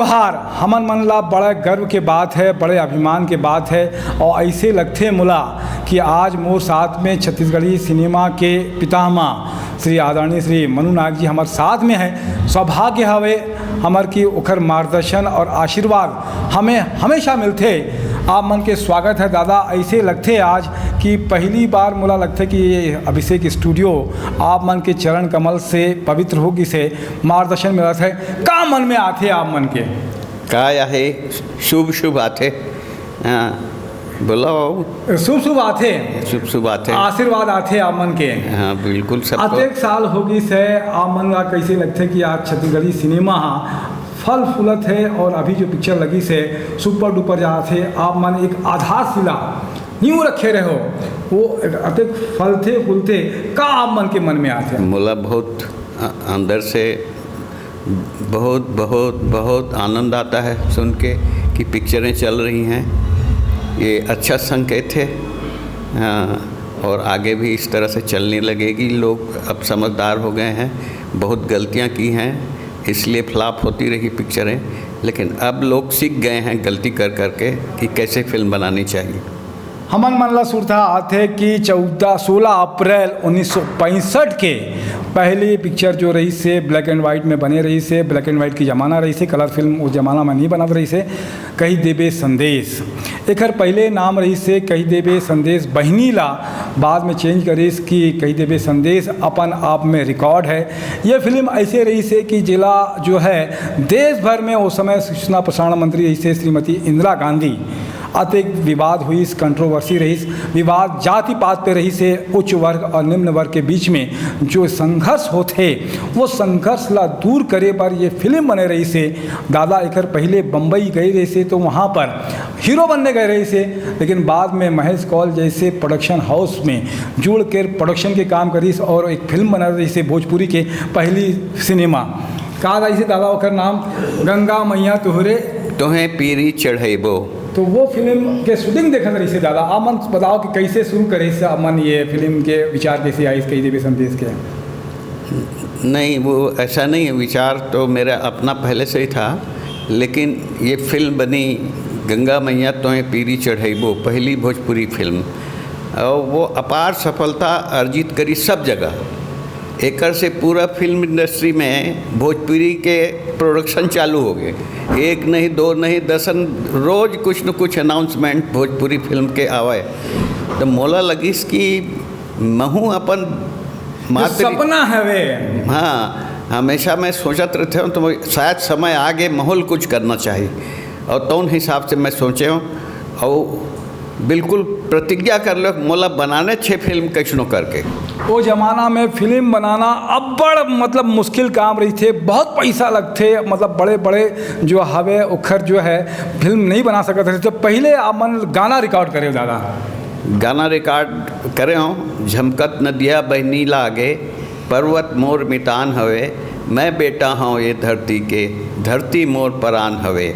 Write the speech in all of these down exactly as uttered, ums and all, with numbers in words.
जोहार। हमन मन ला बड़ा गर्व के बात है, बड़े अभिमान के बात है, और ऐसे लगथे मोला कि आज मोर साथ में छत्तीसगढ़ी सिनेमा के पितामह श्री आदरणीय श्री मनु नायक जी हमर साथ में है। सौभाग्य हवे हमर कि ओखर मार्गदर्शन और आशीर्वाद हमें हमेशा मिलथे। आप मन के स्वागत है दादा। ऐसे लगथे आज कि पहली बार मोला लगथे कि ये अभिषेक स्टूडियो आप मन के चरण कमल से पवित्र हो गिस हे, मार्गदर्शन मिलत है। का मन में आथे आप मन के? का आहे, शुभ शुभ आथे। हाँ, बोलो। शुभ शुभ आथे। शुभ शुभ आथे। आशीर्वाद आथे आप मन के। हाँ, बिल्कुल, सब तो अतेक साल हो गिस हे, आप मन ला कैसे लगथे कि आज छत्तीसगढ़ी सिनेमा हा फल फूलत है और अभी जो पिक्चर लगिस हे, सुपर डुपर जात हे, आप मन एक आधारशिला, नींव रखे रहे हो, वो अतेक फलथे फूलथे, का आप मन के मन में आथे? मोला बहुत अ-, अंदर से बहुत, बहुत, बहुत आनंद आता है सुन के कि पिक्चरें चल रही हैं। ये अच्छा संकेत है। हाँ, और आगे भी इस तरह से चलने लगेगी। लोग अब समझदार हो गए हैं, बहुत गलतियाँ की हैं, इसलिए फ्लॉप होती रही पिक्चरें, लेकिन अब लोग सीख गए हैं गलती कर करके कि कैसे फिल्म बनानी चाहिए। हमन मन ला सुरता आथे कि चौदह, सोलह अप्रैल उन्नीस सौ पैंसठ के पहली पिक्चर जो रहिस हे, ब्लैक एंड व्हाइट में बने रहिस हे, ब्लैक एंड व्हाइट के ज़माना रहिस हे, कलर फिल्म उस ज़माना में नहीं बनत रहिस हे, कहि देबे संदेश। एकर पहले नाम रहिस हे कहि देबे संदेश बहिनी ला, बाद में चेंज करिस कि कहि देबे संदेश, अपन आप में रिकॉर्ड है। ये फिल्म ऐसे रहिस हे कि जिला जो है देश भर में उस समय सूचना प्रसारण मंत्री रहिस हे श्रीमती इंदिरा गांधी, अतेक विवाद होइस, कंट्रोवर्सी रहिस, विवाद जाति पात पे रहिस हे, उच्च वर्ग और निम्न वर्ग के बीच में जो संघर्ष होथे, वो संघर्ष ला दूर करे बर ये फिल्म बने रहिस हे। दादा एकर पहले बम्बई गए रहिस हे, तो वहाँ पर हीरो बनने गए रहिस हे, लेकिन बाद में महेश कौल जैसे प्रोडक्शन हाउस में जुड़ के प्रोडक्शन के काम करिस और एक फिल्म बना रहिस हे भोजपुरी के पहली सिनेमा। का रहिस हे दादा ओकर नाम? गंगा मैया तोहरे तोहे पीरी चढ़ैबो। तो वो फिल्म के शूटिंग देखत रहिस हे दादा। आप मन बताओ कि कैसे शुरू करे से आप मन ये फिल्म के विचार कैसे आइस कहि देबे संदेश के? नहीं, वो ऐसा नहीं है, विचार तो मेरा अपना पहले से ही था, लेकिन ये फिल्म बनी गंगा मैया तोहे पीरी चढ़ैबो, पहली भोजपुरी फिल्म, और वो अपार सफलता अर्जित करी सब जगह। एकर से पूरा फिल्म इंडस्ट्री में भोजपुरी के प्रोडक्शन चालू हो गए। एक नहीं, दो नहीं, दसन रोज कुछ न कुछ अनाउंसमेंट भोजपुरी फिल्म के आवे। तो मोला लगिस कि महू अपन जो मातृ सपना हवे। हाँ, हमेशा मैं सोचत रहते हूँ, तो शायद समय आगे महू ल कुछ करना चाहिए। और तौन हिसाब से मैं सोचे हूँ और बिल्कुल प्रतिज्ञा कर लो, मोला बनाने छे फिल्म कैसनो करके। वो जमाना में फिल्म बनाना अब्बड़, मतलब, मुश्किल काम रहिथे, बहुत पैसा लगथे, मतलब, बड़े बड़े जो हवे ओखर जो है फिल्म नहीं बना सकत रहे। तो पहले आप मन गाना रिकॉर्ड करे दादा। गाना रिकॉर्ड करे हूँ, झमकत नदिया बहनी लागे, पर्वत मोर मितान हवे, मैं बेटा हूँ ये धरती के, धरती मोर परान हवे।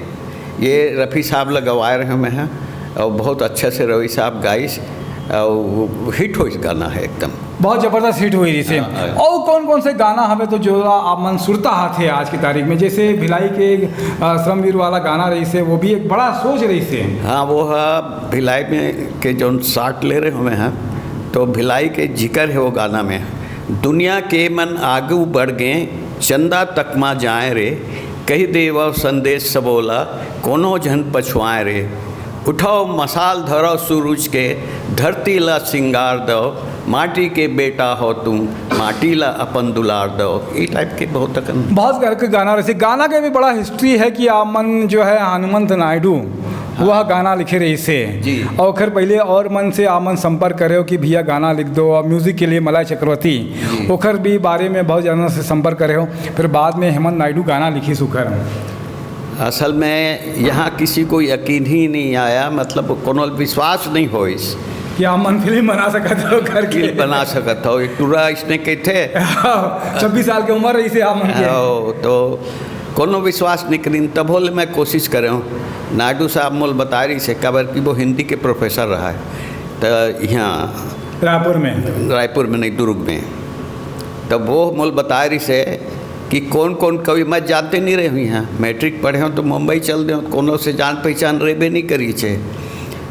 ये रफ़ी साहब ला गवाए रहे मैं हैं, और बहुत अच्छा से रफ़ी साहब गाइस, और हिट होइस गाना है एकदम। बहुत जबरदस्त हिट होइस हे। हाँ, हाँ। और कौन कौन से गाना हवे तो जो आप मन सुरता हाथे आज की तारीख में, जैसे भिलाई के, अ, श्रमवीर वाला गाना रहिस हे, वो भी एक बड़ा सोच रहिस हे। हाँ, वो है भिलाई में के जौन साट ले रहे हमें हैं, तो भिलाई के जिक्र है वो गाना में, दुनिया के मन आगू बढ़ गए, चंदा तक मा जाए रे, कही देवव संदेश सबोला, कोनो झन पछुआए रे। उठाओ मसाल धरो सूरज के, धरती ला सिंगार दो, माटी के बेटा हो तुम, माटी ला अपन दुलार दो। ये टाइप के बहुत अकन। बहुत घर के गाना रहिस हे। गाना के भी बड़ा हिस्ट्री है कि आप मन जो है हनुमंत नायडू, हाँ। वह गाना लिखे रहिस हे। जी। और खैर पहले और मन से आप मन संपर्क करे हो कि भैया गाना लिख दो, और म्यूजिक के लिए मलय चक्रवर्ती, जी। ओखर भी बारे में बहुत जना से संपर्क करे हो। फिर बाद में हेमंत नायडू गाना लिखिस ओखर। असल में यहाँ किसी को यकीन ही नहीं आया, मतलब कोनो विश्वास नहीं होइस। कि आप मन फिल्म बना सकत हो करके। फिल्म बना सकत हो, एक टूरा इसने कहते। छब्बीस साल के उम्र रहिस हे आप मन के। ओ, तो कोनो विश्वास नहीं करिन, तभो ले मैं कोशिश करे हूँ। नायडू साहब मोल बताए रहिस हे, काबर कि वो हिंदी के प्रोफेसर रहा है, तो यहाँ रायपुर में। रायपुर में नहीं, दुर्ग में। तब वो मोल बताए रहिस हे कि कौन कौन कवि, मैं जानते नहीं रहे हुई हैं, मैट्रिक पढ़े हों तो मुंबई चल दे हों, कोनो से जान पहचान रहबे नहीं करी छे।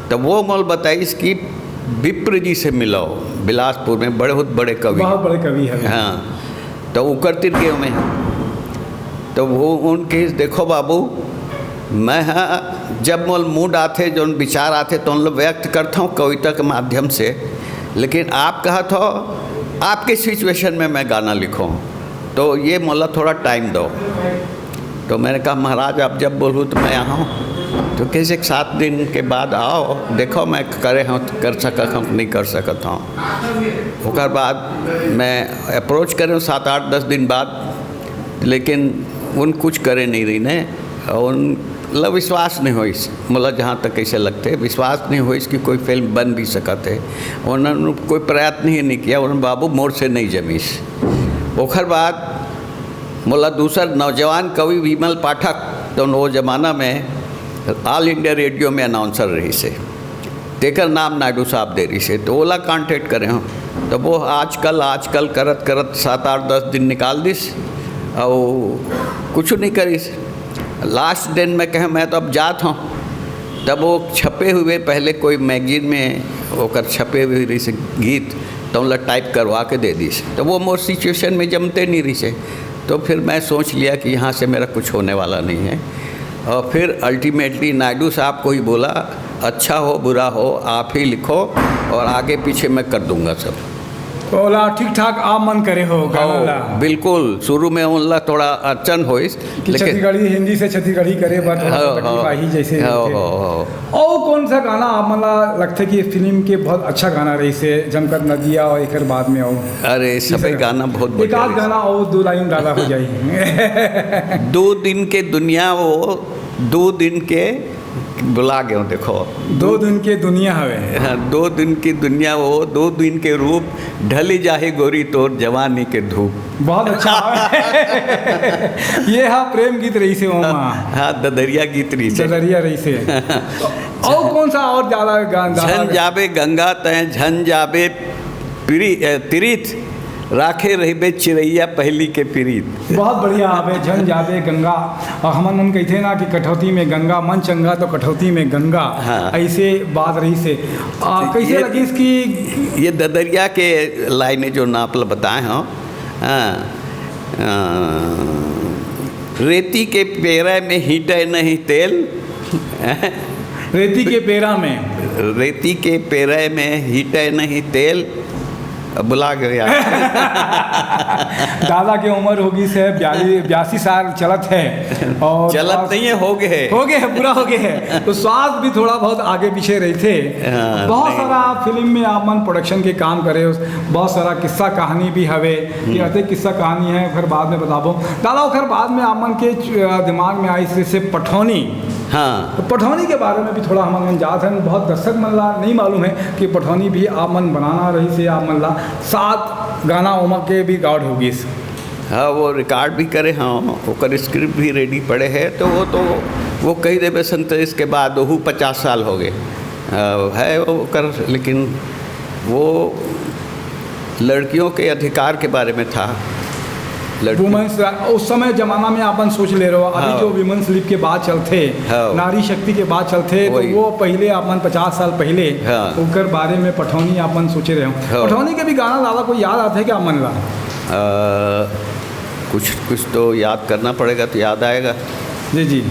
तो वो मोल बताइस कि विप्र जी से मिलो, बिलासपुर में बहुत बड़े कवि। बहुत बड़े कवि हैं। हाँ, तो उकर तिर गए मैं। तो वो उनके, देखो बाबू, मैं, हाँ, जब मोल मूड आथे, जो विचार आथे, तो उन लोग व्यक्त करता हूँ कविता के माध्यम से। लेकिन आप कहत हो, आपके सिचुएशन में मैं गाना लिखूँ, तो ये मोला थोड़ा टाइम दो। तो मैंने कहा, महाराज, आप जब बोलू तो मैं आऊँ। तो कैसे सात दिन के बाद आओ, देखो मैं करे हूँ, कर सकत हूँ, नहीं कर सकत हूँ। ओकर बाद मैं अप्रोच करे हूँ सात, आठ, दस दिन बाद, लेकिन उन कुछ करे नहीं रही ने। और उन, मतलब, विश्वास नहीं होइस, मतलब, जहाँ तक कैसे लगते, विश्वास नहीं होइस कि कोई फिल्म बन भी सकत है। उन्होंने कोई प्रयत्न ही नहीं किया। उन्होंने, "बाबू, मोर से नहीं जमीस।" ओकर बाद मोला दूसर नौजवान कवि विमल पाठक, तो वो जमाना में ऑल इंडिया रेडियो में अनाउंसर रहिस हे, तेकर नाम नायडू साहब दे रहिस हे, तो ओला कॉन्टैक्ट करे हूँ। तो वो आजकल, आजकल करत करत सात, आठ, दस दिन निकाल दिस, और कुछ नहीं करिस। लास्ट दिन में कहे, "मैं तो अब जात हूँ।" तब वो छपे हुए, पहले कोई मैगजीन में ओकर छपे हुए रहिस गीत, तो ओला टाइप करवा के दे दिस। तो वो मोर सिचुएशन में जमते नहीं रहिस हे। तो फिर मैं सोच लिया कि यहाँ से मेरा कुछ होने वाला नहीं है। और फिर अल्टीमेटली नायडू साहब को ही बोला, "अच्छा हो, बुरा हो, आप ही लिखो और आगे पीछे मैं कर दूंगा सब।" तो ओला ठीक ठाक आप मन करे हो गाना ला? बिल्कुल, शुरू में ओला थोड़ा अड़चन होइस, कि लेकिन छत्तीसगढ़ी, हिंदी से छत्तीसगढ़ी करे बर थोड़ा सा हाँ, तकलीफ हाँ। आही जैसे हाँ, होथे। हाँ, हाँ। और कौन सा गाना आप मन ला लगथे कि फिल्म के बहुत अच्छा गाना रहिस हे, जमकर नदिया और एकर बाद में और? अरे, सबे गाना बहुत बढ़िया रहिस। एक आध गाना और दो लाइन डाला हो जाई। दो दिन के दुनिया वो, दो दिन के बुला गए हो, देखो। दो दिन के दुनिया हवे। हाँ, दो दिन की दुनिया वो, दो दिन के रूप, ढली जाही गोरी तोर जवानी के धूप। बहुत अच्छा। ये हा प्रेम गीत रहिस हे ओमा। हाँ, ददरिया गीत रहिस हे। ददरिया रहिस हे। और कौन सा और ज्यादा गाना? झन जाबे गंगा तय, झन जाबे प्री-, अ, तीर्थ, राखे रहिबे चिरैया पहली के प्रीत। बहुत बढ़िया हवे, झन जाबे गंगा। और हमन मन कहिथे ना कि कठौती में गंगा, मन चंगा तो कठौती में गंगा। हाँ। ऐसे बात रहिस हे। आ, कैसे ये, लगिस कि ये ददरिया के लाइने जो नाप ल बताए हूँ, हाँ, आ, रेती के पेरा में हीटे नहीं तेल। रेती के पेरा में। रेती के पेरा में हीटे नहीं तेल। अब बुला गए यार। दादा के उम्र होगिस हे, बयाली, बयासी साल चलत हे। और चलत नहीं हे, हो गए हे। हो गए हे, पूरा हो गए हे। तो स्वाद भी थोड़ा बहुत आगे पीछे रहिथे। हाँ, बहुत सारा फिल्म में आप मन प्रोडक्शन के काम करे हो, बहुत सारा किस्सा कहानी भी हवे। कि अतेक किस्सा कहानी हे, ओखर बाद में बताबो। दादा, ओखर बाद में आप मन के, अ, दिमाग में आइस जैसे पठौनी। हाँ। तो पठौनी के बारे में भी थोड़ा हमन मन जात हन, बहुत दर्शक मन ला नहीं मालूम हे कि पठौनी भी आप मन बनाना रहिस हे, आप मन ला सात गाना ओमा के भी रिकॉर्ड होगिस। हाँ, वो रिकॉर्ड भी करे, हाँ, ओकर स्क्रिप्ट भी रेडी पड़े हे, तो वो तो, वो कही देबे संतोष के बाद, ओहू पचास साल हो गए। अ, है ओकर, लेकिन वो लड़कियों के अधिकार के बारे में था। लड़की वुमेन्स रा-, उस समय जमाना में अपन सोच ले रहो, अभी हाँ। जो वुमेन्स लिप के बात चलथे, हाँ। नारी शक्ति के बात चलथे, तो वही। वो पहले अपन पचास साल पहले हाँ। ओकर बारे में पठौनी अपन सोचे रहे हो। हाँ। पठौनी के भी गाना दादा कोई याद आथे क्या मन ला? अ, कुछ, कुछ तो याद करना पड़ेगा तो याद आएगा। जी, जी।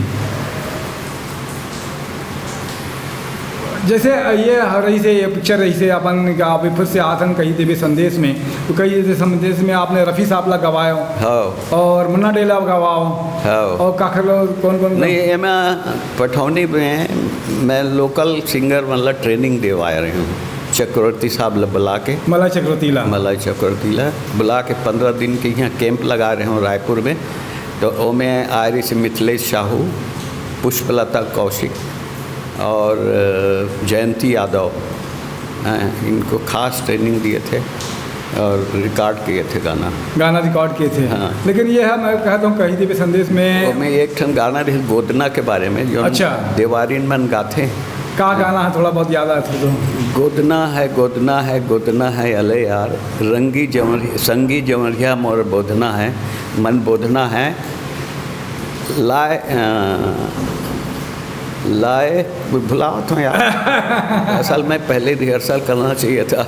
जैसे ये ह-, रहिस हे, ये पिक्चर रहिस हे, अपन का अभी फिर से आथन कही देबे संदेश में, तो कही देबे संदेश में आपने रफ़ी साहब ला गवायो हाँ। और मुन्ना डे ला गवाओ हाँ। और काखर लो कौन कौन नहीं, एमा पठौनी में मैं लोकल सिंगर मन ला ट्रेनिंग देवाए रहे हूँ, चक्रवर्ती साहब ला बुला के। मलय चक्रवर्ती ला। मलय चक्रवर्ती ला बुला के पंद्रह दिन के यहाँ कैंप लगा रहे हूँ रायपुर में। तो ओमे आए रहिस हे मिथिलेश साहू, पुष्पलता कौशिक और, अ, जयंती यादव, हैं, इनको खास ट्रेनिंग दिए थे और रिकॉर्ड किए थे गाना। गाना रिकॉर्ड किए थे। हाँ। लेकिन ये है, मैं कहता हूँ, कही देबे संदेश में ओमे एक ठन गाना रहिस गोदना के बारे में, जो अच्छा। देवारिन मन गाथे। का गाना है, थोड़ा बहुत याद आथे तो? गोदना है, गोदना है, गोदना है, अले यार, रंगी जंवरि-, संगी जंवरिया मोर बोदना है, मन बोधना है। लाए, अ, लाए, भुलावत हूँ यार। असल में पहले रिहर्सल करना चाहिए था।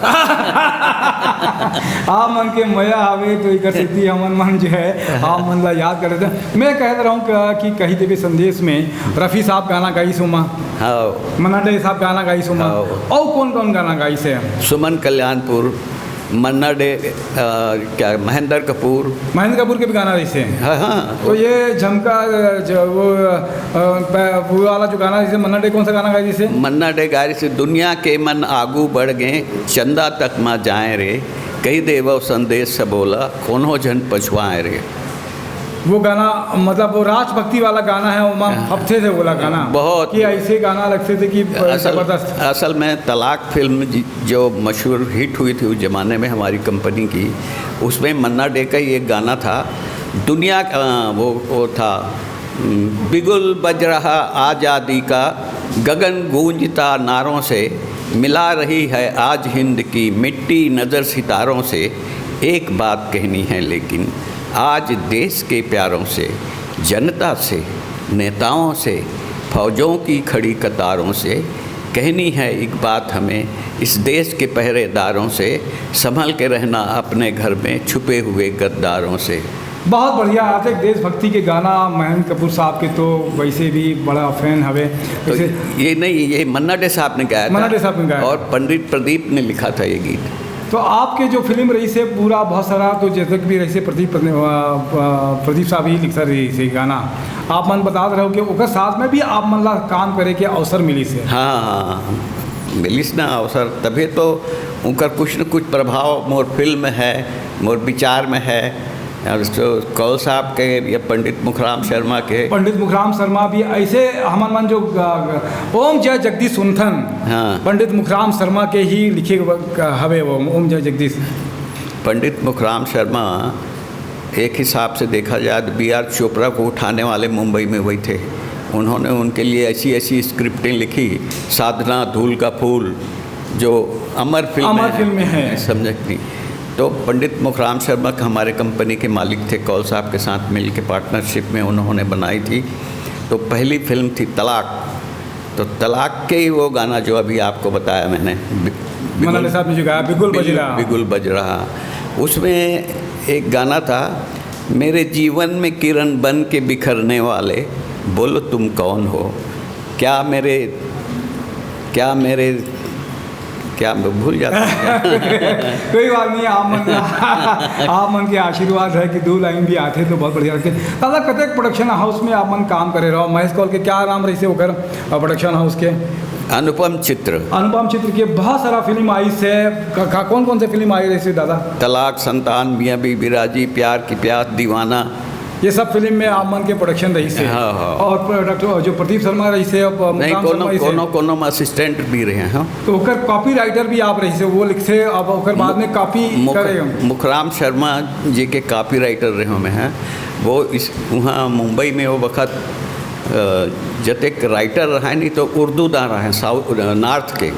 आप मन के मया आवे तो एकर सेती हमन मन जो है आप मन ला याद कर लेते हैं। मैं कहत रहूँ कि, कि कही देवे संदेश में रफ़ी साहब गाना गाइस ओमा, हाँ। मन्ना डे साहब गाना गाइस ओमा, हाँ। और कौन कौन गाना गाइस है? सुमन कल्याणपुर, मन्ना डे, अ, क्या, महेंद्र कपूर। महेंद्र कपूर के भी गाना रहिसे। हाँ, हाँ। तो ये झमका, अ, जो वो, अ, प-, वो वाला जो गाना रहिसे, मन्ना डे कौन सा गाना गाइस? मन्ना डे गाइस, दुनिया के मन आगू बढ़ गए, चंदा तक मा जाए रे, कही देवो संदेश सबोला, कोनो झन पछुआए रे। वो गाना, मतलब, वो राष्ट्रभक्ति वाला गाना है, ओमा हाँ। फपथे थे बोला गाना। बहुत। कि ऐसे गाना लगते थे कि असल, जबरदस्त। असल में तलाक फिल्म जी, जो मशहूर हिट हुई थी उस जमाने में हमारी कंपनी की, उसमें मन्ना डे का ही एक गाना था, दुनिया, अ, वो, वो था, उम, बिगुल बज रहा आज़ादी का, गगन गूंजता नारों से, मिला रही है आज हिंद की मिट्टी नज़र सितारों से। एक बात कहनी है लेकिन, आज देश के प्यारों से, जनता से, नेताओं से, फौजों की खड़ी कतारों से, कहनी है एक बात हमें इस देश के पहरेदारों से, संभल के रहना अपने घर में छुपे हुए गद्दारों से। बहुत बढ़िया। आप एक देशभक्ति के गाना, महेंद्र कपूर साहब के तो वैसे भी बड़ा फैन हवे। तो वैसे ये नहीं, ये मन्ना डे साहब ने गाया था। मन्ना डे साहब ने गाया। और पंडित प्रदीप ने लिखा था ये गीत। तो आपके जो फिल्म रहिसे पूरा बहुत सारा, तो जैसे भी रहिसे प्रदीप, अ, अ, प्रदीप साहब ही लिखता रहिसे गाना। आप मन बतात रहो कि ओकर साथ में भी आप मन ला काम करे के अवसर मिलिसे। हाँ, हाँ, हाँ। मिलिस ना अवसर, तभी तो उनकर कुछ न कुछ प्रभाव मोर फिल्म में है, मोर विचार में है। और तो कौल साहब के या पंडित मुखराम शर्मा के। पंडित मुखराम शर्मा भी ऐसे हमन मन जो ग-, ग-, ओम जय जगदीश सुनथन, हाँ। पंडित मुखराम शर्मा के ही लिखे व-, क-, हवे वो ओम जय जगदीश। पंडित मुखराम शर्मा, एक हिसाब से देखा जाए तो बी आर चोपड़ा को उठाने वाले मुंबई में वही थे। उन्होंने उनके लिए ऐसी ऐसी स्क्रिप्टें लिखी, साधना, धूल का फूल, जो अमर फिल्म अमर फिल्म में है। समझे कि नहीं? तो पंडित मुखराम शर्मा हमारे कंपनी के मालिक थे, कौल साहब के साथ मिल के पार्टनरशिप में उन्होंने बनाई थी। तो पहली फिल्म थी तलाक। तो तलाक के ही वो गाना जो अभी आपको बताया मैंने, बि-, मन्ना डे साहब ने जो गाया, बिगुल बज रहा। बिगुल बज रहा। उसमें एक गाना था, मेरे जीवन में किरण बन के बिखरने वाले, बोलो तुम कौन हो, क्या मेरे, क्या मेरे, क्या, भूल जाता हूँ। कोई बात नहीं, आप मन, आप मन के आशीर्वाद है कि दो लाइन भी आते तो बहुत बढ़िया लगते। दादा, कतेक प्रोडक्शन हाउस में आप मन काम करे रहो? महेश कौल के क्या नाम रहिसे ओकर, अ, प्रोडक्शन हाउस के? अनुपम चित्र। अनुपम चित्र के बहुत सारा फिल्म आइस है। का, का, कौन कौन से फिल्म आई रहिसे दादा? तलाक, संतान, मियाँ बीबी राजी, प्यार की प्यास, दीवाना। ये सब फिल्म में आप मन के प्रोडक्शन रहिसे। हाँ, हाँ। और प्रोडक्ट जो प्रदीप शर्मा रहिसे, अब नहीं, मुखराम कोनो, शर्मा रहिसे। कोनो, कोनो में असिस्टेंट भी रहे हैं। तो ओकर कॉपीराइटर भी आप रहिसे, वो लिखसे, अब ओकर बाद में कॉपी मुख-, करे हो। मुखराम शर्मा जी के कॉपीराइटर रहे हमें हैं। वो इस, वहाँ मुंबई में वो वक्त, अ, जतेक राइटर रहे नहीं तो उर्दू दान रहे, साउथ, नॉर्थ के,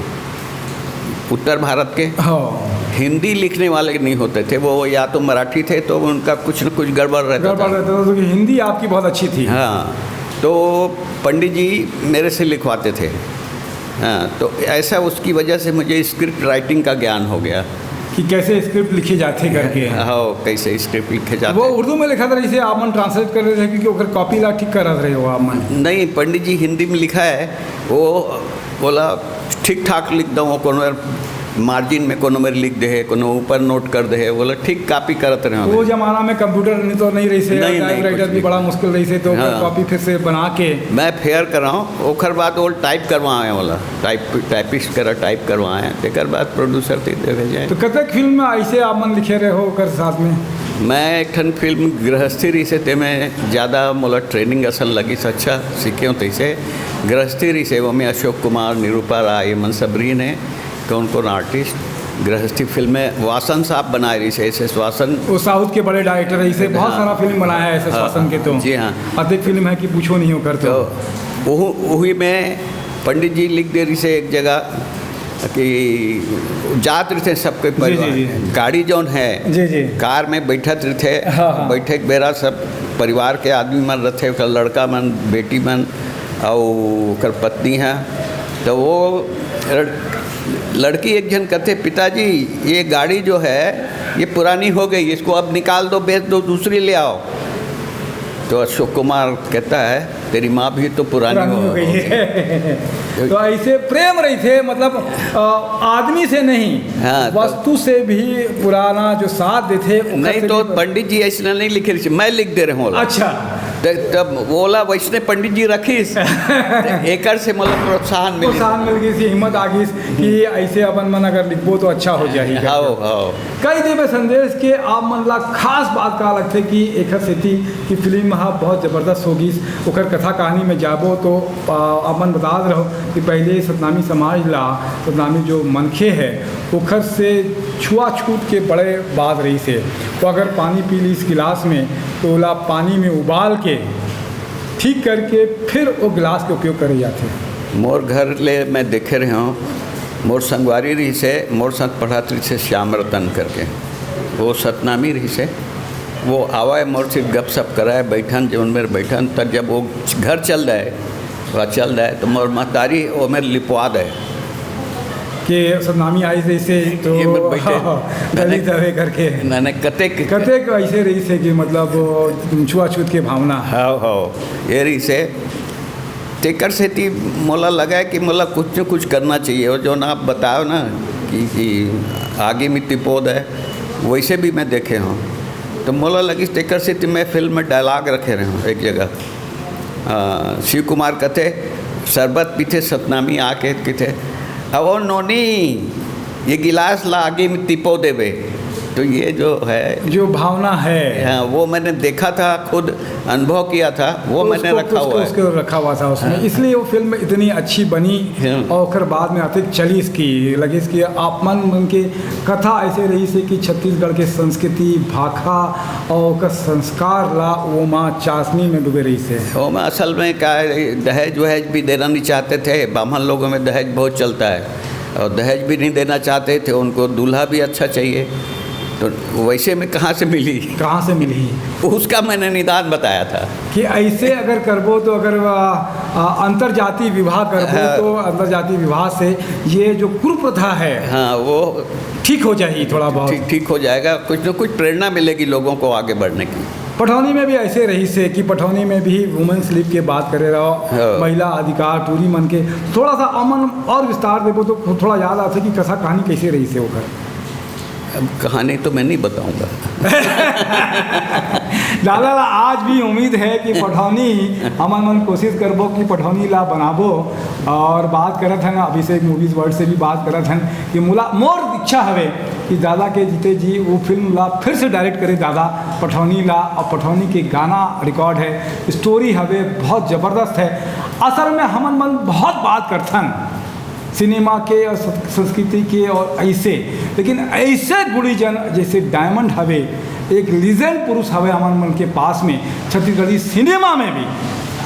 उत्तर भारत के। हाँ। हिंदी लिखने वाले नहीं होते थे, वो या तो मराठी थे तो उनका कुछ न कुछ गड़बड़ रहता गड़बड़ था। रहता था, क्योंकि हिंदी आपकी बहुत अच्छी थी। हाँ, तो पंडित जी मेरे से लिखवाते थे। हाँ, तो ऐसा उसकी वजह से मुझे स्क्रिप्ट राइटिंग का ज्ञान हो गया। कि कैसे स्क्रिप्ट लिखे जाते करके। हाँ, कैसे स्क्रिप्ट लिखे जाते वो हैं। उर्दू में लिखा था, इसे आप मन ट्रांसलेट कर रहे थे, क्योंकि ओकर कॉपी ला ठीक कर रहे हो आप मन। नहीं, पंडित जी हिंदी में लिखा है, वो बोला ठीक ठाक लिख दो, कोनो मार्जिन में कोनो मेरे लिख दे, कोनो ऊपर नोट कर दे, बोला ठीक कॉपी करत रहे वो हमें। जमाना में कंप्यूटर नहीं तो नहीं रहिसे, नहीं, नहीं, टाइपराइटर कुछ भी नहीं। बड़ा मुश्किल रहिसे, तो ओकर हाँ। कॉपी फिर से बना के। मैं फेयर कराऊँ, ओकर बाद वो टाइप करवाए वाला, टाइप, टाइपिस्ट करा टाइप करवाए, तेकर बाद प्रोड्यूसर ते दे भेजे। तो कतक फिल्म में ऐसे आप मन लिखे रहे हो ओकर साथ में? मैं एक ठन फिल्म गृहस्थी रहिसे, ते में ज़्यादा मोला ट्रेनिंग असल लगिस, अच्छा सीखे हो तैसे। गृहस्थी रहिसे, वो में अशोक कुमार, निरूपा राय, ये मन सब रहिन हे, कौन कौन आर्टिस्ट। गृहस्थी फिल्म में वासन साहब बनाए रहिसे, एस एस वासन। वो साउथ के बड़े डायरेक्टर है, इसे बहुत हाँ। सारा फिल्म बनाया है एस एस हाँ, वासन के तो। जी हाँ। अधिक फिल्म है कि पूछो नहीं हो कर तो तो। वहू-, वही में पंडित जी लिख दे रहिसे एक जगह, कि जात रहिथे सबके जी, जी, परिवार जी। में। गाड़ी जौन है, जी, जी। कार में बैठत रहिथे, हाँ, हाँ। बैठे के बेरा सब परिवार के आदमी मन रहिथे, ओकर लड़का मन, बेटी मन, अउ ओकर पत्नी ह। तो वो लड़-, लड़की एक झन कहते, "पिताजी, ये गाड़ी जो है, ये पुरानी हो गई, इसको अब निकाल दो, बेच दो, दूसरी ले आओ।" तो अशोक कुमार कहता है, "तेरी माँ भी तो पुरानी पुरानी हो हो गई गई है।" तो ऐसे प्रेम रहिथे, मतलब, अ, आदमी से नहीं, हाँ, तो वस्तु से भी पुराना जो साथ देथे, ओकर नहीं से तो भी पंडित जी ऐसने नहीं लिखे रहिसे, मैं लिख दे रहे हूँ। अच्छा। त-, तब ओला वैसने पंडित जी रखिस, त एकर से मतलब प्रोत्साहन मिलिस। प्रोत्साहन मिल गइस, हिम्मत आ गइस कि ऐसे अपन मन अगर लिखबो तो अच्छा हो जाही। हव, हव। कई देबे संदेश के आप मन ला खास बात का लगथे कि एखर सेती कि फिल्म ह बहुत जबरदस्त हो गिस। ओखर कथा कहानी में जाबो तो, आ, आप मन बतात रहो कि पहले सतनामी समाज ला, सतनामी जो मनखे है, ओखर से छुआछूत के बड़े बात रहिस हे। तो अगर पानी पी लीस गिलास में, तो ओला पानी में उबाल के ठीक करके फिर वो गिलास के उपयोग करे जाथे। मोर घर ले मैं देखे रहे हूँ, मोर संगवारी रहिस हे, मोर साथ पढ़त रहिस हे श्याम रतन करके, वो सतनामी रहिस हे। वो आवय, मोर से गपशप करय, बैठन, जौन मेर बैठन, तब जब वो घर चल दय, वह चल दय, तो मोर महतारी वो मेर लिपवा दय। कि सतनामी आइस रहिस हे, तो ये मत बैठे। दलित हवे करके। मैंने कतेक कतेक ऐसे रहिस हे कि मतलब, वो छुआछूत के भावना। हव, हव, ये रहिस हे। तेकर सेती मोला लगा कि मोला कुछ न कुछ करना चाहिए। और जौन आप बताओ ना कि, कि आगी में तिपो दय, वैसे भी मैं देखे हूँ। तो मोला लगिस, तेकर सेती मैं फिल्म में डायलॉग रखे रहे हूँ एक जगह। अ, शिव कुमार कथे, "शरबत पीथे सतनामी आके," कथे, "अब वो नोनी, ये गिलास ला आगी में तिपो देबे।" तो ये जो है, जो भावना है। हाँ, वो मैंने देखा था, खुद अनुभव किया था, वो तो मैंने उसको, रखा उसको, हुआ है। उसको रखा हुआ था उसमें, हाँ। इसलिए वो फिल्म इतनी अच्छी बनी। हाँ। और ओकर बाद में आते चलिस कि लगिस कि आप मन, मन के कथा ऐसे रहिस हे कि छत्तीसगढ़ के संस्कृति, भाखा और ओकर संस्कार ला वो माँ चाशनी में डूबे रहिस हे। वो माँ असल में का है, दहेज वहेज भी देना नहीं चाहते थे। बाम्हन लोगों में दहेज बहुत चलता है और दहेज भी नहीं देना चाहते थे, उनको दूल्हा भी अच्छा चाहिए। तो वैसे में कहाँ से मिली? कहाँ से मिली? उसका मैंने निदान बताया था। कि ऐसे अगर करबो तो अगर, आ, आ, अंतरजातीय विवाह करबो हाँ। तो अंतरजातीय विवाह से ये जो कुप्रथा है, हाँ, वो ठीक हो जाही थोड़ा बहुत। ठीक, ठीक हो जाएगा, कुछ न कुछ प्रेरणा मिलेगी लोगों को आगे बढ़ने की। पठौनी में भी ऐसे रहिस हे कि पठौनी में भी वुमेन स्लिप के बात करे रहो, हाँ। महिला अधिकार, टूरी मन के, थोड़ा सा अमन और विस्तार देबो तो थोड़ा याद आथे कि कथा कहानी कैसे रहिस हे ओकर। अब कहानी तो मैं नहीं बताऊंगा। दादा ला आज भी उम्मीद है कि पठौनी, हमन मन कोशिश करबो कि पठौनी ला बनाबो। और बात करत हन अभिषेक मूवीज वर्ल्ड से भी बात करत हन कि मुला-, मोर इच्छा हवे कि दादा के जीते जी वो फिल्म ला फिर से डायरेक्ट करे दादा पठौनी ला, और पठौनी के गाना रिकॉर्ड है, स्टोरी हवे बहुत जबरदस्त है। असल में हमन मन बहुत बात करथन सिनेमा के और सं-, संस्कृति के और ऐसे, लेकिन ऐसे गुणीजन जैसे डायमंड हवे, एक लीजेंड पुरुष हवे हमन मन के पास में छत्तीसगढ़ी सिनेमा में भी।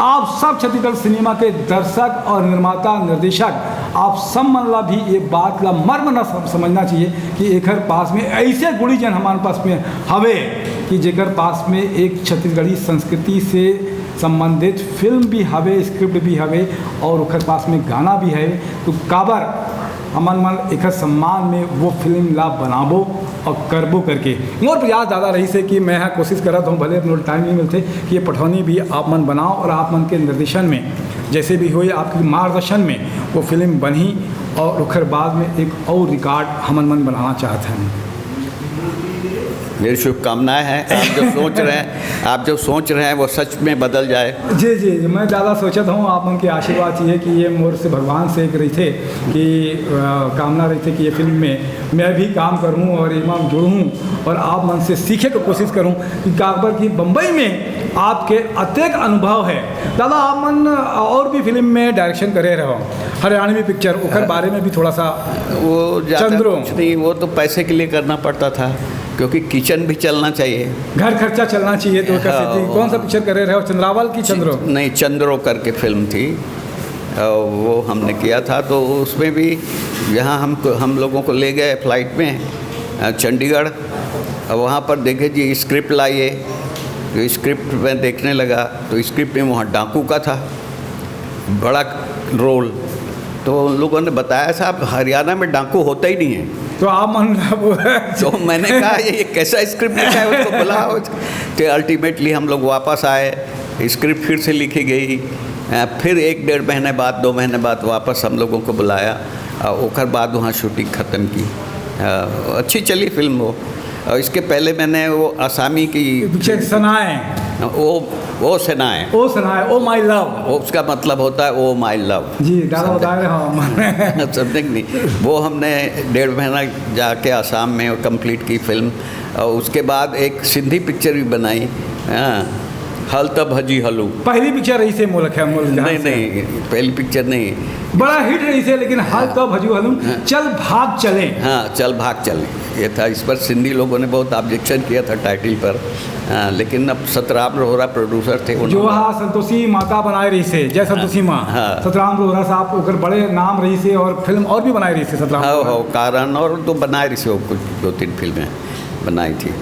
आप सब छत्तीसगढ़ सिनेमा के दर्शक और निर्माता, निर्देशक, आप सब मन ला भी ये बात ला मर्म न सम-, समझना चाहिए कि एखर पास में ऐसे गुणीजन हमारे पास में हवे कि जेकर पास में एक छत्तीसगढ़ी संस्कृति से संबंधित फिल्म भी हवे, स्क्रिप्ट भी हवे और ओखर पास में गाना भी हवे। तो काबर हमन मन एखर सम्मान में वो फिल्म ला बनाबो और करबो करके। मोर प्रयास ज़्यादा रहिस हे कि मैं ह कोशिश करत हूँ, भले मोर टाइम नहीं मिलथे, कि ये पठौनी भी आप मन बनाओ और आप मन के निर्देशन में, जैसे भी होए, आपके मार्गदर्शन में वो फिल्म बनही और ओखर बाद में एक और रिकॉर्ड हमन मन बनाना चाहत हन। मेरी शुभकामनाएं हैं। आप जो सोच रहे हैं, आप जो सोच रहे हैं, वो सच में बदल जाए। जी, जी, जी, मैं ज़्यादा सोचत हूँ, आप मन के आशीर्वाद चाहिए कि ये मोर से भगवान से एक रहिथे कि, अ, कामना रहिथे कि ये फिल्म में मैं भी काम करूँ और एमा जुड़ूँ और आप मन से सीखे के कोशिश करूँ कि काबर कि बम्बई में आपके अतेक अनुभव है। दादा, आप मन और भी फिल्म में डायरेक्शन करे रहो, हरियाणवी पिक्चर, ओकर हाँ। बारे में भी थोड़ा सा। वो ज़्यादा चंद्रो। कुछ नहीं, वो तो पैसे के लिए करना पड़ता था, क्योंकि किचन भी चलना चाहिए। घर खर्चा चलना चाहिए, तो कैसे हाँ, थी? वो कौन सा पिक्चर करे रहे हो, चंद्रावल की चंद्रो? नहीं, चंद्रो करके फिल्म थी। वो हमने किया था। तो उसमें भी यहाँ हम हम लोगों को ले गए फ्लाइट में, अ, चंडीगढ़। अब वहाँ पर देखे जी, स्क्रिप्ट लाइए। जो स्क्रिप्ट मैं देखने लगा, तो स्क्रिप्ट में वहाँ डाकू का था बड़ा रोल। तो उन लोगों ने बताया, "साहब, हरियाणा में डाकू होता ही नहीं है।" तो आप मन वो तो मैंने कहा, "ये कैसा स्क्रिप्ट लिखा है, उसको बुलाओ।" तो अल्टीमेटली हम लोग वापस आए, स्क्रिप्ट फिर से लिखी गई। अ, फिर एक डेढ़ महीने बाद, दो महीने बाद वापस हम लोगों को बुलाया। अ, ओकर बाद वहाँ शूटिंग ख़त्म की। अ, अच्छी चली फिल्म वो। और इसके पहले मैंने वो आसामी की पिक्चर सनाए। वो, वो सनाए। ओ सनाए, ओ माय लव। वो उसका मतलब होता है, "ओ माय लव।" जी, दादा समझे? बता रहे हो हम। समझे कि नहीं? वो हमने डेढ़ महीना जाके आसाम में कंप्लीट की फिल्म। और उसके बाद एक सिंधी पिक्चर भी बनाई, हाँ, हल त भजी हलू। पहली पिक्चर रही से मुल्क है, मुल्क जहाँ नहीं, से। नहीं, पहली पिक्चर नहीं। बड़ा हिट रही से, लेकिन हल त भजू हलू, हाँ। चल भाग चले। हाँ, चल भाग चले, ये था। इस पर सिंधी लोगों ने बहुत ऑब्जेक्शन किया था टाइटल पर, हाँ, लेकिन अब सतराम रोहरा प्रोड्यूसर थे, जो उन्होंने हाँ संतोषी माता बनाए रही से, जय संतोषी माँ। हाँ। सतराम रोहरा साहब ओकर बड़े नाम रही से और फिल्म और भी बनाए रही से सतराम हाँ, रोहरा। हाँ, कारण और तो बनाए रही से वो कुछ दो तीन फिल्में बनाई थी,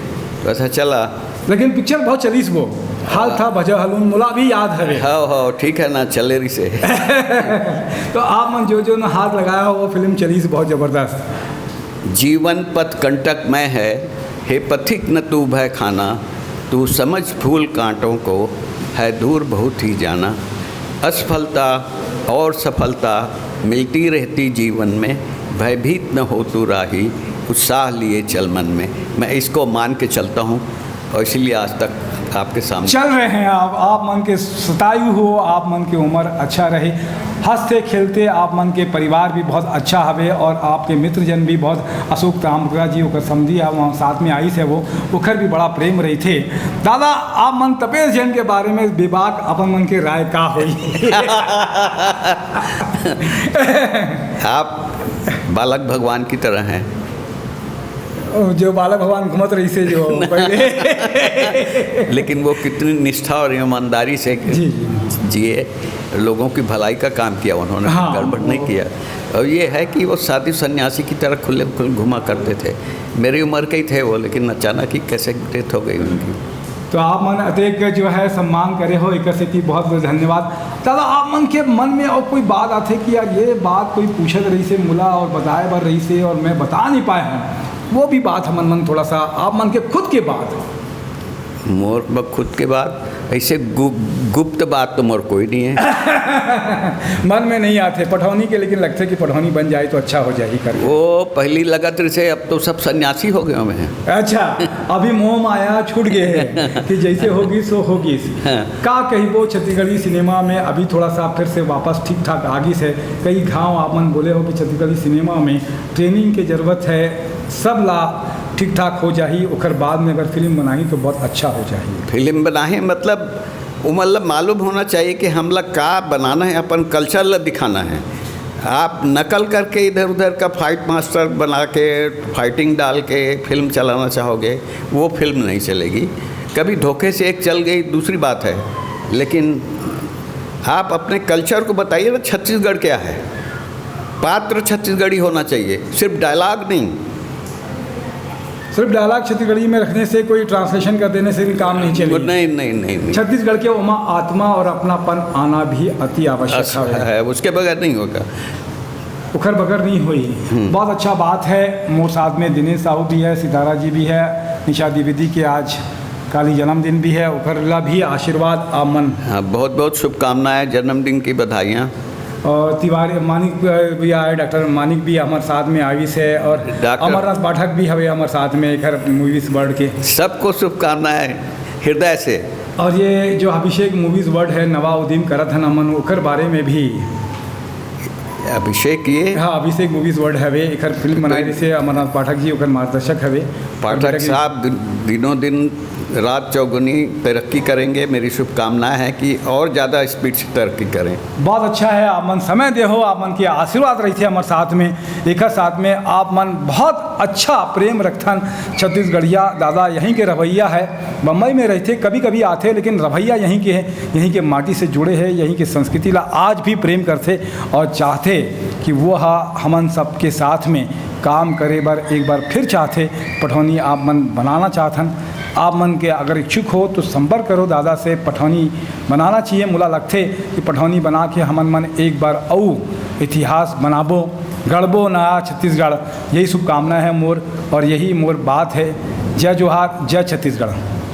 वैसा चला। लेकिन पिक्चर बहुत चलीस वो, हाल था भजा हलून, मोला भी याद हवे। हाँ, हाँ, ठीक है ना, चले रही से। तो आप मन जो जो ना हाथ लगाया हो, वो फिल्म चलीस बहुत जबरदस्त। जीवन पथ कंटक में है, हे पथिक न तू भय खाना, तू समझ फूल कांटों को, है दूर बहुत ही जाना। असफलता और सफलता मिलती रहती जीवन में, भयभीत न हो तू राही, उत्साह लिए चल मन में। मैं इसको मान के चलता हूँ और इसीलिए आज तक आपके सामने चल रहे हैं आप। आप मन के शतायु हो, आप मन की उम्र अच्छा रहे, हंसते खेलते आप मन के परिवार भी बहुत अच्छा हवे और आपके मित्रजन भी बहुत, अशोक ताम्रका जी ओकर समधी आ वहाँ साथ में आइस है वो, ओकर भी बड़ा प्रेम रही थे। दादा, आप मन तपेश जैन के बारे में विभाग अपन मन के राय का होई? आप बालक भगवान की तरह हैं। जो बालक भगवान घूमत रही से जो पहले। लेकिन वो कितनी निष्ठा और ईमानदारी से जी, जी। जिए, लोगों की भलाई का काम किया उन्होंने, हाँ, गड़बड़ नहीं वो किया। और ये है कि वो साधु सन्यासी की तरह खुले खुले घुमा करते थे। मेरी उम्र के ही थे वो, लेकिन अचानक ही कैसे डेथ हो गई उनकी। तो आप मन अतेक जो है सम्मान करे हो, एकर सेती बहुत बहुत धन्यवाद। दादा, आप मन के मन में और कोई बात आथे कि यार, ये बात कोई पूछत रही से मोला और बताए बर रही से और मैं बता नहीं पाए हूँ, वो भी बात हमन मन थोड़ा सा आप मन के खुद के बात। मोर ब-, खुद के बात, ऐसे गु-, गुप्त बात तो मोर कोई नहीं है। मन में नहीं आथे पठौनी के, लेकिन लगथे कि पठौनी बन जाए तो अच्छा हो जाही करके। वो पहली लगत रही से, अब तो सब सन्यासी हो गए हुए हैं। अच्छा, अभी मोह माया छूट गए हैं कि जैसे होगी सो होगी। हाँ। का कहिबो, छत्तीसगढ़ी सिनेमा में अभी थोड़ा सा फिर से वापस ठीक ठाक आगिस है। कई घाव आप मन बोले हो कि छत्तीसगढ़ी सिनेमा में ट्रेनिंग के जरूरत है, सब ला ठीक ठाक हो जाही, ओकर बाद में अगर फिल्म बनाही तो बहुत अच्छा हो जाही। फिल्म बनाही मतलब वो मतलब मालूम होना चाहिए कि हमला का बनाना है, अपन कल्चर ला दिखाना है। आप नकल करके इधर उधर का फाइट मास्टर बना के, फाइटिंग डाल के फिल्म चलाना चाहोगे, वो फिल्म नहीं चलेगी। कभी धोखे से एक चल गई, दूसरी बात है, लेकिन आप अपने कल्चर को बताइए ना, छत्तीसगढ़ क्या है। पात्र छत्तीसगढ़ी होना चाहिए, सिर्फ डायलॉग नहीं। सिर्फ डायलॉग छत्तीसगढ़ी में रखने से, कोई ट्रांसलेशन कर देने से भी काम नहीं चलेगी। नहीं, नहीं, नहीं, नहीं। छत्तीसगढ़ के ओमा आत्मा और अपनापन आना भी अति आवश्यक अस-, है। है, उसके बगैर नहीं होगा। ओखर बगैर नहीं होई। हम्म। बहुत अच्छा बात है। मोर साथ में दिनेश साहू भी है, सितारा जी भी है, निशा द्विवेदी के आज काली जन्मदिन भी है, ओकर ला भी आशीर्वाद आप मन। हाँ, बहुत बहुत शुभकामनाएं, जन्मदिन की बधाइयाँ। और तिवारी मानिक, अ, भी आए, डॉक्टर मानिक भी हमारे साथ में आविस है, और डॉक्टर अमरनाथ पाठक भी हवे हमारे साथ में एकर मूवीज वर्ल्ड के। सबको शुभकामनाएं हृदय से। और ये जो अभिषेक मूवीज वर्ल्ड है, नवा उद्यम करत हन हमन, ओकर बारे में भी। अभिषेक ये? हाँ, अभिषेक मूवीज वर्ल्ड हवे, एकर फिल्म तो बनाए जैसे अमरनाथ पाठक जी ओकर मार्गदर्शक हवे। पाठक साहब दिन-, दिनों दिन रात चौगुनी तरक्की करेंगे। मेरी शुभकामनाएं हैं कि और ज़्यादा स्पीड से तरक्की करें। बहुत अच्छा है, आप मन समय दे हो, आप मन के आशीर्वाद रहिथे हमर साथ में। एकर साथ में आप मन बहुत अच्छा प्रेम रखथन। छत्तीसगढ़िया दादा यहीं के रहवैया है, बम्बई में रहिथे, कभी कभी आथे, लेकिन रहवैया यहीं के है, यहीं के माटी से जुड़े हैं, यहीं के संस्कृति ला आज भी प्रेम करथे और चाहथे कि वो हा हमन सबके साथ में काम करे बर एक बार फिर चाहथे। पठौनी आप मन बनाना चाहथन, आप मन के अगर इच्छुक हो तो संपर्क करो दादा से। पठौनी बनाना चाहिए। मोला लगथे कि पठौनी बना के हमन मन एक बार अउ इतिहास बनाबो, गढ़बो नया छत्तीसगढ़। यही शुभकामना है मोर और यही मोर बात है। जय जोहार, जय छत्तीसगढ़।